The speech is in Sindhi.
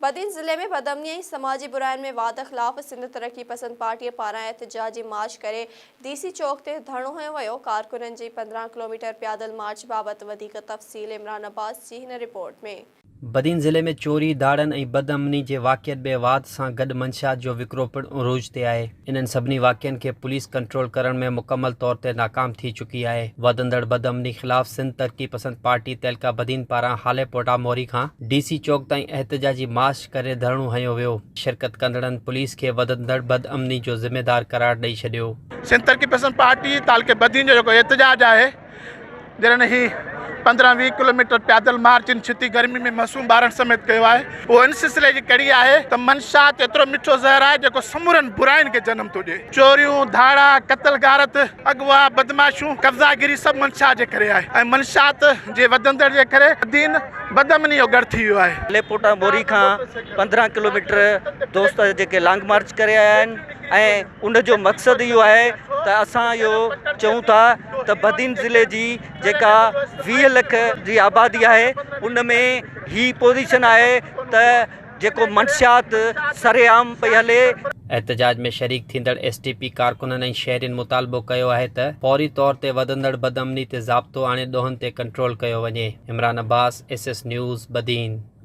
بدين ضلعي ۾ بدامني ۽ سماجي براين ۾ واڌ خلاف سنڌ ترقي پسند پارٽيء پاران احتجاجي مارچ ڪري ڊي سي چوڪ تي ڌرڻو هنيو ويو، ڪارڪنن جي 15 ڪلوميٽر پيادل مارچ بابت وڌيڪ تفصيل عمران عباس جي هن رپورٽ ۾. بدين ضلعي ۾ چوري، ڌاڙن ۽ بدامني جي واقعن ۾ واڌ سان گڏ منشيات جو وڪرو پڻ عروج تي آهي. انهن سڀني واقعن کي پوليس ڪنٽرول ڪرڻ ۾ مڪمل طور تي ناڪام ٿي چڪي آهي. وڌندڙ بدامني خلاف سنڌ ترقي پسند پارٽي تعلقه بدين پاران هالي پوٽا موري کان ڊي سي چوڪ تائين احتجاجي مارچ ڪري ڌرڻو هنيو ويو. شرڪت ڪندڙن پوليس کي وڌندڙ بدامني جو ذميدار قرار ڏئي ڇڏيو. سنڌ ترقي پسند پارٽي تعلقي بدين جو جيڪو احتجاج آهي جڏهن هي 15 20 ڪلوميٽر پيادل مارچ ان ڇتي گرمي ۾ معصوم ٻارن سميت ڪيو آهي اهو ان سلسلي جي ڪڙي آهي ته منشيات ايترو مٺو زهر آهي جيڪو سمورن براين کي جنم ٿو ڏئي چوريون ڌاڙا قتل غارت اغوا بدمعاشيون قبضا گيري سڀ منشيات جي ڪري آهي ۽ منشيات جي وڌندڙ جي ڪري دين بدامني جو ڳڙهه ٿي ويو آهي. ليپوٽا موري کان 15 ڪلوميٽر دوست جيڪي لانگ مارچ ڪري آيا آهن ۽ ان جو مقصد اهو آهي ته اسان اهو چئون ٿا ته بدين ضلعي جي جيڪا 20 لک جي آبادي آهي ان ۾ هي پوزيشن آهي ته جيڪو منشيات سرعام پئي هلي. احتجاج ۾ شريڪ ٿيندڙ ايس ٽي پي ڪارڪنن ۽ شهرين مطالبو ڪيو آهي ته فوري طور تي وڌندڙ بدامني تي ضابطو آڻي ڏوهن تي ڪنٽرول ڪيو وڃي. Imran Abbas, S S news, Badin.